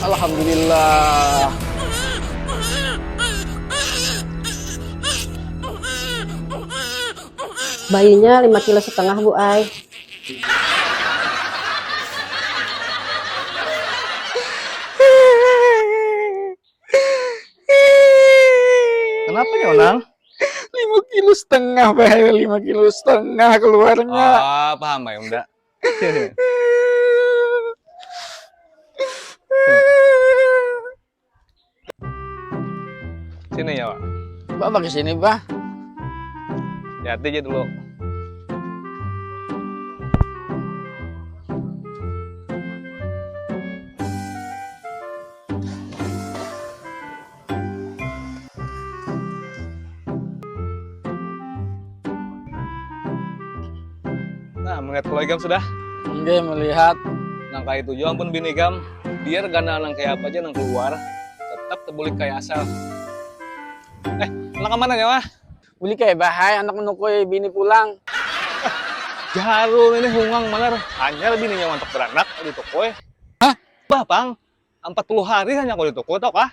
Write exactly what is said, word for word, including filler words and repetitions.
Alhamdulillah. Bayinya lima kilo setengah, Bu ai. Kenapa ya, Nang? Lima kilo setengah, bahaya, lima kilo setengah keluarnya. Ah, paham ya, Unda. Sini ya, Pak. Bah, pakai sini, Bah. Hati-hati aja dulu. Nah, melihat keluarga sudah? Enggak melihat. Nang kayak itu juga ampun bini kam. Biar ganal nang kayak apa aja nang keluar, tetap terbulik kayak asal. Eh, nang kemana ya, Wah? Beli kayak bahai anak menukui bini pulang. Jarum ini hungang malar. Hanya bininya mantuk beranak di toko eh. Hah? Bah, Pang, empat puluh hari hanya aku di toko, tau kah?